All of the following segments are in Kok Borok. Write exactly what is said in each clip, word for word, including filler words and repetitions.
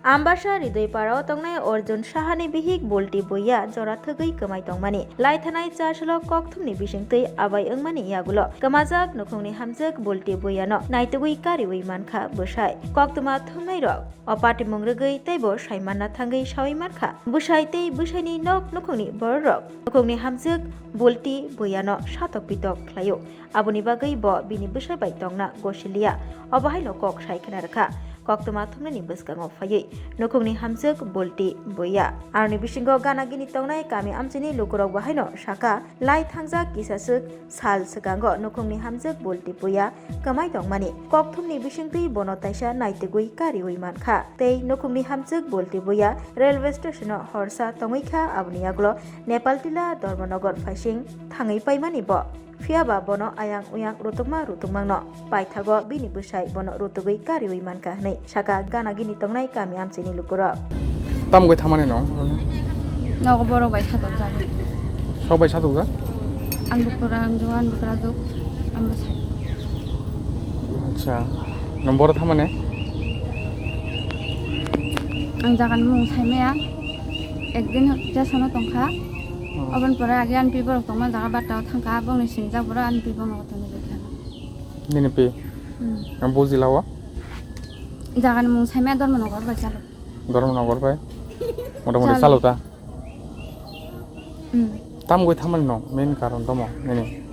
Ambasa Ridoi Parao tongnai Arjun Sahani bihik Bulti Buya jora thwgwi kwmai tongmani. Laithanai chasalo kokthumni bisingtwi abai wngmani yagulo kwmajak nukhungni hamjwk Bulti Buyano naitugwi kariwi mankha bwsai. Koktwma thumnairok o patimung rwgwi teibo saimanna thangwi sawi mankha. Bwsai tei bwsaini nok nukhungni bororok nukhungni hamjwk Bulti Buyano satok pitok khlaio. Aboni bagwi bo bini bwsai bai tongna gosiliya. Obo haino kok sai khna rwkha. Koktwma thumnani bwskango phaiwi nukhungni hamjwk Bulti Buya. Aroni bisingo gana gini tongnai kami amchini lukurok bo haino saka, lai thangjak kisaswk sal swkango nukhungni hamjwk Bulti Buya kwmai tongmani. Kokthumni bisingtwi bono taisa naitugwi kariwi mankha. Tei nukhungni hamjwk Bulti Buya railway stationo horsa tongwi kha, aboni yagulo Nepal Tila Dharmanagar phaising thangwi paimani bo. Phiya ba bono ayang uyang rutungma rutungmangno paithago bini bwsai bono rutugwi kariwi mankha hwnwi saka gana gini tongnai kami amchini lukurok. Tamo gwi thamani no? Nogo borok bai satok jago. Sok bai satok jak? Ang bukura ang juan bukura duk ang bwsai. Acha. Nang boro thamani? Ang jagan mung saimaya. Ekdin jasano tongkha. Hmm. Oboni pore age ani pi borok tongma jaga batta o thangkha, bongni sinijak borok ani pi bono tongwi rwkha. Nini pi? Hmm. Ang buji lawo? Jagani mung saimaya Dharmanagar bai chalo. Dharmanagar bai? Motamoti chalo. Chalo ta? Hmm. Tam gwi thamani no main karon tamo nini?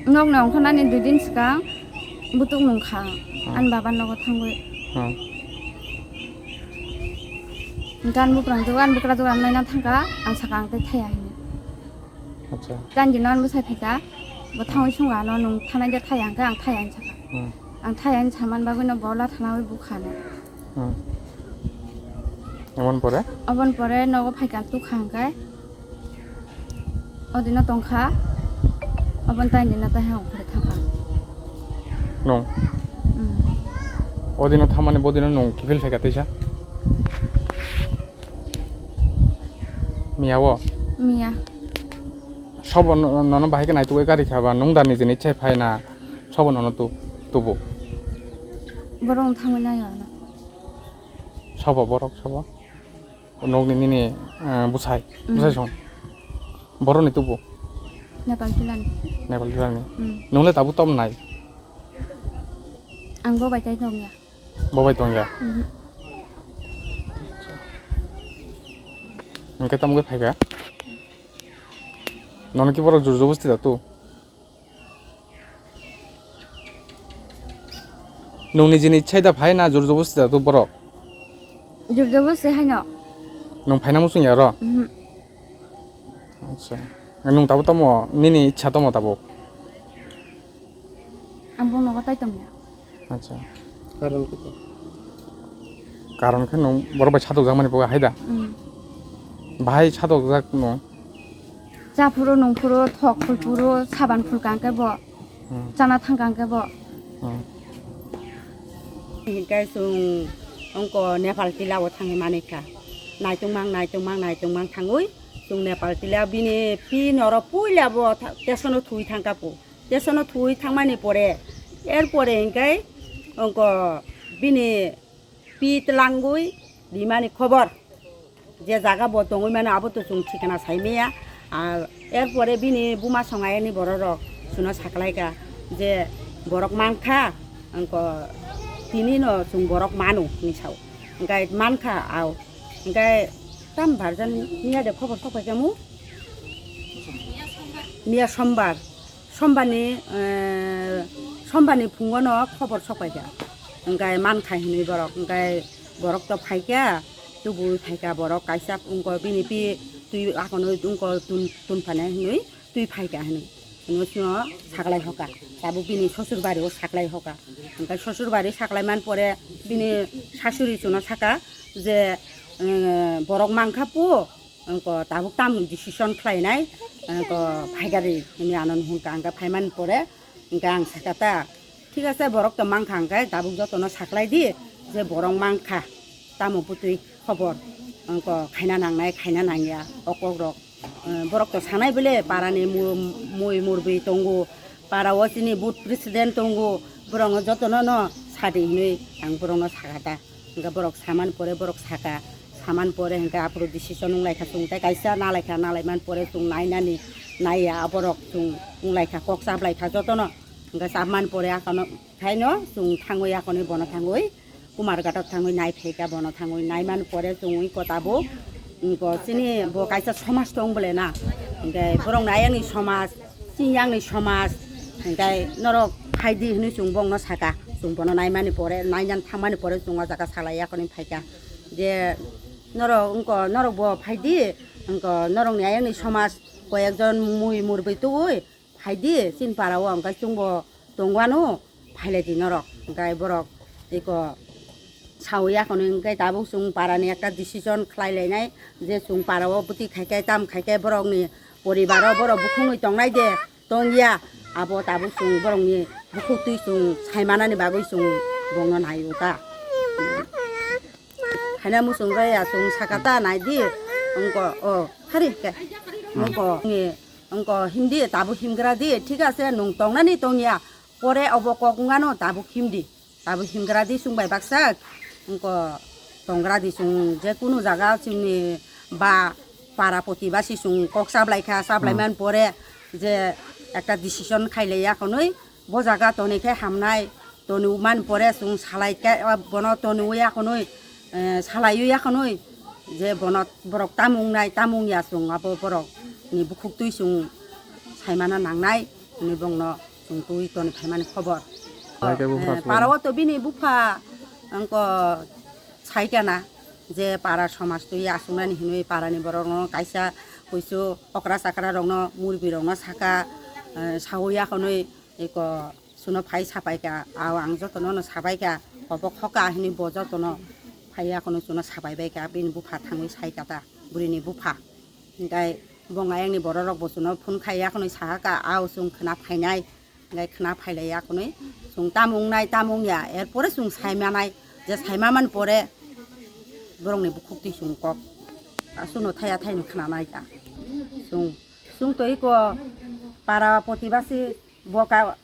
Nok na ongkha nani dui din swkang butuk nungkha. Hmm. Ani baba nogo thangwi. Hmm. Gan bukrang jugan bukra jugan naina thangka ang saka ang tei thaya hini. Acha. Gan jino ang bwsai phaika bo thangwi sunga no nung thanai de thaya hwnkhe ang thaya hini saka. Hmm. Ang thaya hini saman bagwi no bola thanawi bukha no. Hmm. Oboni pore? Oboni pore nogo phaika ang tukha hwnkhe. Odino tongkha, oboni taini na taiha ongkhorwi thangkha. Nung? Hmm. Odino thamani bodino nung kiphil phaikha teisa? Miya o? Miya. Sobo no-, nono bahai khe naitugwi gari kha ba nung da nijini ichhai phai na sobo nono tu-, tubu? Borok wng thangwi naio ano. Sobo borok sobo? O nokni nini, eh, bwsai, mm, bwsai song. Boroni tubu? Nepal Tilani. Nepal Tilani. Mm. Nungle tabuk tom nai? Ang bo bai tai tongya. Bo bai tongya? Mhm. Hwnkhe tamo khe phaikha? Nono ki borok jor jobosti da tu? Nung nijini ichhai da phai na jor jobosti da tu borok? Jor jobosti haino. Nung phaina muchung ya ro? Mhm. Acha. Nung tabuk tamo, nini ichha tamo tabuk? Ang bo nogo tai tongya. Acha. Karon khe to? Karon khe nung borok bai satok jakmani boga hai da? Mm. Bahai satok jak no? Cha phuru nung phuru thok phul phuru saban phul kang khe bo. Hmm. Chana thang kang khe bo. Hmm. Hinkhe chwng ongko Nepal Tila o thangwi manikha. Naitung mang, naitung mang, naitung mang thangwi chwng Nepal Tila bini pin oro puila bo tha-, tesono thwi thangkha po. Tesono thwi thangmani pore, er pore hinkhe ongko bini pi tlangwi rimani khobor. Je jaga bo tongwi mano abo to chwng thikana saimaya. Ar er pore bini buma songayani bororok chwngno saklaika je borok mankha, ongko tini no chwng borok mano hinwi sao. Hinkhe mankha ao. Hinkhe tam barjan miya de khobor sok paikha mu? Miya sombar. Sombarni, eh, sombarni phungono khobor sok paikha. Hinkhe mankha hinwi borok. Hinkhe borok to phaikha, tubui phaikha borok kaisa wngko bini pi twi akono wngko tun, tun phane hinwi twi phaikha hinwi. Hwnwi chwngno saklai hoka. Tabuk bini sosur bario saklai hoka. Hinkhe sosur bari saklai man pore bini sasuri chwngno saka je, eh, borok mankha pu, Angko tabuk tam decision khlainai, angko phaigari hinwi ano nuhunka, angkhe phaimani pore, angkhe ang sakha ta, thik ase, borok to mankha, angkhe tabuk jotono saklaidi, je borok mankha, tamo bwtwi khobor, angko khaina nangnai, khaina nangya, okokrok, eh, borok to sanai bwle, parani mu-, mui murbwi tongo, para o chini booth president tongo, borokno jotono no sadi hinwi ang borokno sakha ta. Hingke borok saman pore borok saka, saman pore hingke aphuru decision wnglaikha chwng tei kaisa nalaikha, nalaiman pore chwng nainani naiya, aborok chwng wnglaikha, kok chaplaikha jotono. Hingke chapman pore akono khaino chwng thangwi akonwi bono thangwi Kumarghato thangwi nai phaikha, bono thangwi naiman pore chwng wngkha tabuk, wngkha chini bo kaisa somaj tong bole na, hingke borok nai ani somaj, chini yang ni somaj, hingke norok phaidi hinui chwng bongno saka, chwng bono naimani pore, nainan thangmani pore chwng o jaga salai yakhonwi phaikha je norok wngkha, norok bo phaidi, wngkha norok ni ayang ni somaj koyekjon mui murbwi tubui phaidi chini para o, hingke chwng bo tongwano phailaidi norok, hingke borok eko sawi yakhonwi hingke tabuk chwng para ni ekta decision khlai lainai je chwng para o bwtwi khaikhe tam khaikhe borok ni poribar o borok bukhungwi tongnai de. Tongya, abo tabuk chwng borokni bukhuk twi chwng saimanani bagwi chwng bongno naio ta. Haina muchung raya chwng saka ta naidi, wngko, o, hari ke, wngko, ni, wngko himdi, tabuk himgra di, thik ase, nwng tongnani tongya, pore obo kok wngano tabuk himdi. Abo himgra di chwng bai baksa, wngko tongra di chwng je kunu jaga chwngni ba para poti ba si chwng kok chablai kha, chablai Hmm. man pore je ekta decision khailai ya khonwi bo jaga toni khe hamnai, toni man pore chwng salai khe, bono toni ya khonwi, eh, salai ya khonwi je bono borok tamung nai, tamung ya chwng abo borok ni bukhuk twi chwng saimana nangnai, hwnwi bongno chwng twi toni phaimani khobor. Hai khe bupha Eh, suwai. Para o to bini bupha wngko saikana je para somaj twi achuknani hinwi parani borokno kaisa kuisu okra chakra rokno murbi rokno saka, eh, sawi yakhonwi eko suno phai sapaika, ao ang jotono no sabaika, obo khoka hinwi bo jotono phai yakhonwi suno sabai baika, bini bupha thangwi saikata, burini bupha. Hingkai bong ayangni bororok bo chwngno phone khai yakhonwi sahaka, "Ao chwng khwna phainai," hingkai khwna phailai yakhonwi chwng tamo wngnai tamo wngya, erpore chwng saimanai, je saimaman pore borokni bukhuk twi chwng kok, "Aswkno thaya thaino khwnanai ta." Chwng, chwng to iko para protibasi boka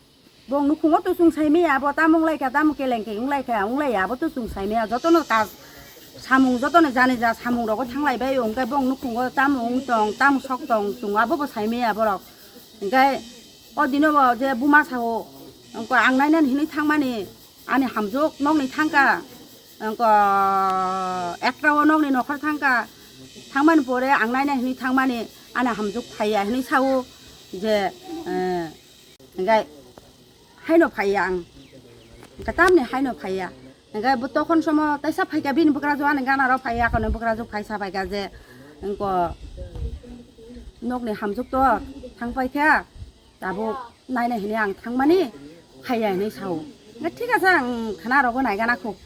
Bong nukhungo to chwng saimaya, abo tamo wnglaikha, tamo kelengkhe wnglaikha, wnglaia, abo to chwng saimaya, jotono kaj samung, jotono jani ja samung rogo thanglaibai, hwnkhe bong nukhungo tamo wng tong, tamo sok tong, chwng abobo saimaya borok. Hwnkhe o dino bo je buma sao, wngkha ang nainani hinwi thangmani, ani hamjwk nokni thangkha, wngkha ekta o nokni nokhor thangkha, thangmani pore ang naina hinwi thangmani, ani hamjwk phaiya hinwi sao je, eh, Hingke haino phaiya ang. Hingke tamni haino phaiya. Hingke bo tokon somo taisa phaikha bini bukrajwk ani ganaro phaiya, akhorni bukrajwk phaisa phaikha je, wngko nokni hamjwk to thangpaikha, tabuk naina hinwi ang thangmani phaiya hinwi sao. Hingke thik ase, ang khwna rogo naigana khuk.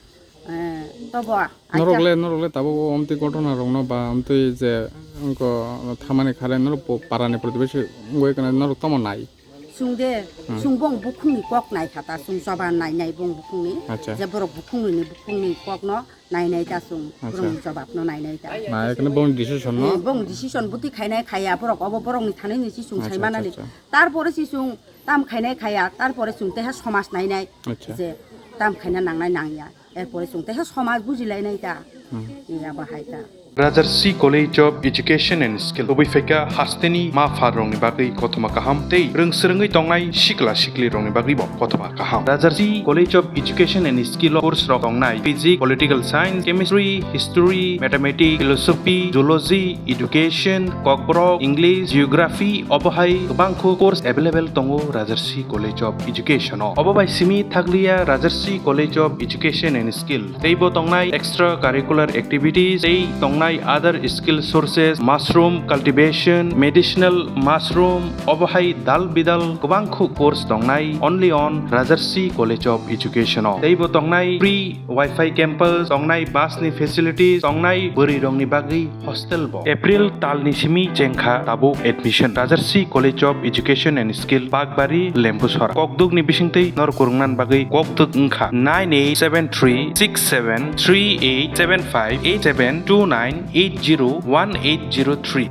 Eh, tobo, norok acha. Le, norok le tabuk o omtwi ghotona rokno ba omtwi je wngko thamani kharwi norok po-, parani protibesi wngwi kana norok tamo nai? Chwng de, Hmm. Chwng bong bukhungni kok nai kha ta, chwng choba nai nai bong bukhungni. Acha. Je borok bukhungni, bukhungni kokno nai nai ta chwng, Acha. Borokni jobabno nai nai ta. Na, ekhane bong decision no? Eh, bong decision bwtwi khainai khaiya, borok obo borokni thani ni si chwng Acha, saimanani. Acha, acha. Tarpore si chwng tam khainai khaiya, tarpore chwng teha somaj nai nai. Acha. Je tam khaina nangnai nangya. Erpore chwng teha somaj bujilainai ta. Hmm. Iya bahai ta. Rajarsi College of Education and Skill. Tubui phaikha hasteni ma pha rokni bagwi kothoma kaham tei rwng swrwngwi tongnai sikla sikli rokni bagwi bo kothoma kaham. Rajarsi College of Education and Skill o course rok tongnai Physics, Political Science, Chemistry, History, Mathematics, Philosophy, Zoology, Education, Kokborok, English, Geography, obo hai kwbangkho course available tongo Rajarsi College of Education o. Obo bai simi thakliya Rajarsi College of Education and Skill. Teibo tongnai extra curricular activities, tei tongnai other skill sources, mushroom cultivation, medicinal mushroom, obo hai dal bidal kwbangkho course tongnai only on Rajarsi College of Education o. Teibo tongnai free Wi-Fi campus, tongnai bus ni facilities, tongnai bwrwi rokni bagwi hostel bo. April tal ni simi chengkha tabuk admission. Rajarsi College of Education and Skill, Bakbari, Lembusora. Kokduk ni bisingtwi nor kwrwngnan bagwi kokduk wngkha nine eight seven three six seven three eight seven five eight seven two nine eight zero one eight zero three.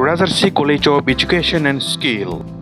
Rajarsi College of Education and Skill.